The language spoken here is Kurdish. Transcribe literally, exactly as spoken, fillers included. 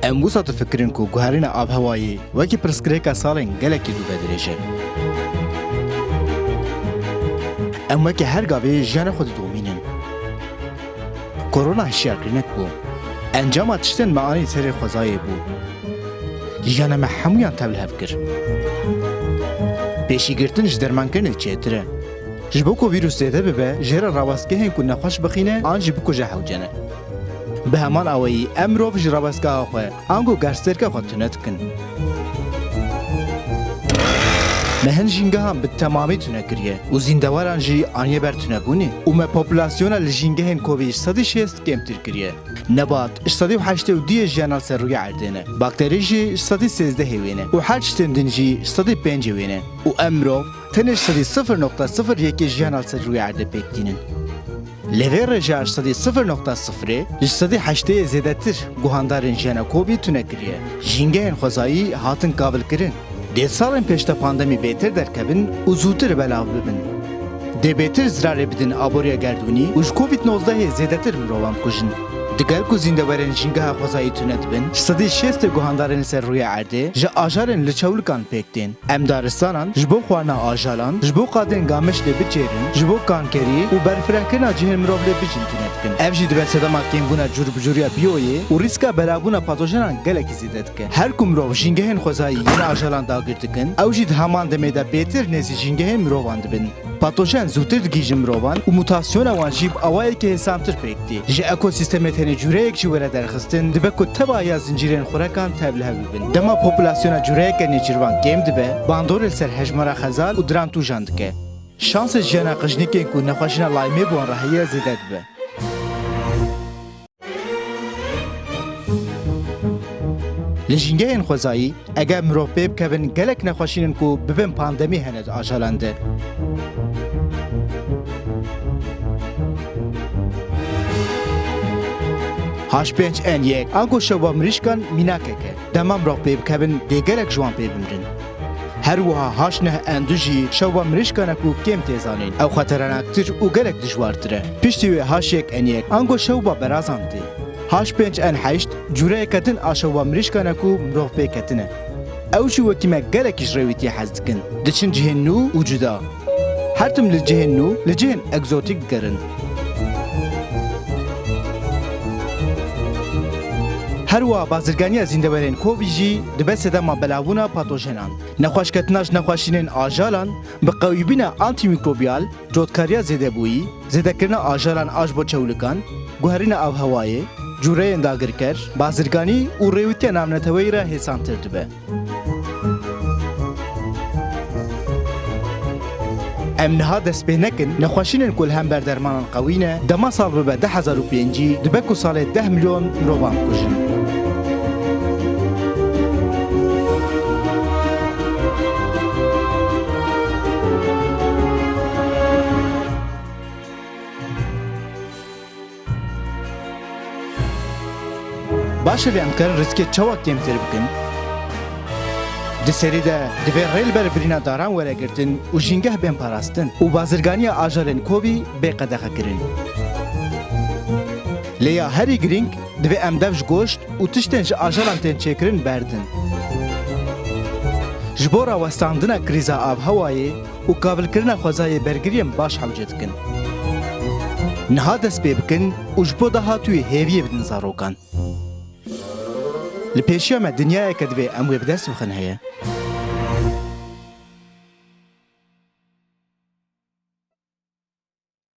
Em wisa difikirin ku guherîna avhewayê wekî pirsgirêka salên gelekî dû ve dirêj e. Em wekî her gavê jiyana xwe didomînin. Korona hişyarkirinek bû. Encama tiştên me anî serê xwezayê bû. Jiyana me hemûyan tevlihev kir. Pêşîgirtin ji dermankirinê çêtir e. Ji bo ku vîrus zêde bibe, jê re rawestgehên ku nexweş bixîne an jî bikuje hewce ne. Bi heman awayî em mirov ji rawestgeha xwe ango gerstêrka xwe tune dikin. Me hin jîngehan bi temamî tune kiriye û zîndeweran jî aniye ber tunebûnê û me populasyona li jîngehên kovî ji sedî şêst kêmtir kiriye. Nebat ji sedî heştê û duyê jiyana li ser rûyê erdê ne. Bakterî jî ji sedî sêzdehê wê ne û her tiştên din jî ji sedî pêncê wê ne. Û em mirov tenê ji sedî sifir nokta sifir yekê jiyana li ser rûyê erdê pêk tînin. Li vê rêjeya ji sedî sifir nokta sifirê ji sedî heştê yê zêdetir guhandarên jiyana kovî tune kiriye. Jîngehên xwezayî hatin kavilkirin. Dê salên pêş de pandemî bêtir derkevin û zûtir belav bibin. Dê bêtir zirarê bidin aboriya gerdûnî û ji kovîd nozdehê zêdetir mirovan bikujin. Digel ku zîndewerên jîngeha xwezayî tune dibin, ji sedî şêstê guhandarên li ser rûyê erdê ji ajalên li çewlikan pêk tên. Em daristanan ji bo xwarina ajalan, ji bo qadên gamişlê biçêrin, ji bo kankerî û berfirehkirina cihên mirov lê bijîn tune dikin. Ev jî dibe sedema kêmbûna curbicûriya biyoyê û rîska belavbûna patojenan gelekî zêde dike. Her ku mirov jîngehên xwezayî yên ajalan dagir dikin, ew jî di heman demê de bêtir nêzî jîngehên mirovan dibin. Patojen zûtir digihîjin mirovan û mutasyona wan jî bi awayekî hêsantir pêk tê. Ji ekosîstemê tenê cûreyek jî were derxistin, dibe ku tevahiya zincîrên xurekan tevlihev bibin. Dema populasyona cûreyeke nêçîrvan kêm dibe, bandorê li ser hejmara xezal û dirantûjan dike. Şansê jiyana qijnîkên ku nexweşîna Lymeê bi wan re heye zêde dibe. Li jîngehên xwezayî, eger mirov pê bikevin, gelek nexweşîn in ku bibin pandemî hene di ajalan de. H pênc N yek ango şewba mirîşkan mînakek e. Dema mirov pê bikevin, dê gelek ji wan pê bimrin. Her wiha H neh N du jî şewba mirîşkan e ku kêm tê zanîn. Ew xeterenaktir û gelek dijwartir e. Piştî wê H yek N yek ango şewba berazan tê. H pênc N heşt cûreyeke din a şewba mirîşkan e ku mirov pê ketine. Ew jî wekî me gelekî ji rêwîtiyê hez dikin. Diçin cihên nû û cuda. Her tim li cihên nû, li cihên egzotîk digerin. Her wiha bazirganiya zîndewerên kovî jî dibe sedema belavbûna patojenan. Nexweşketina ji nexweşînên ajalan bi qewîbîna antîmîkrobiyal, cotkariya zêdebûyî, zêdekirina ajalan a ji bo çewlikan, guherîna avhewayê, cûreyên dagirker, bazirganî û rêwîtiya navneteweyî re hêsantir dibe. Em niha dest pê nekin, nexweşînên ku li hember dermanan qewî ne, dema sal bibe du hezar û pêncî, dibe ku salê deh milyon mirovan bikujin. Baş e, lê em dikarin rîskê çawa kêmtir bikin? Di serî de divê rê li ber birîna daran were girtin û jîngeh bên parastin û bazirganiya ajalên kovî bê qedexekirin. Lê ya herî girîng, divê em dev ji goşt û tiştên ji ajalan tên çêkirin berdin. Ji bo rawestandina krîza avhewayê û kavilkirina xwezayê bergiriyên baş hewce dikin. Niha dest pê bikin û ji bo dahatûyê hêviyê bidin zarokan. Li pêşiya me dinyayeke divê em wê bi dest bixin heye.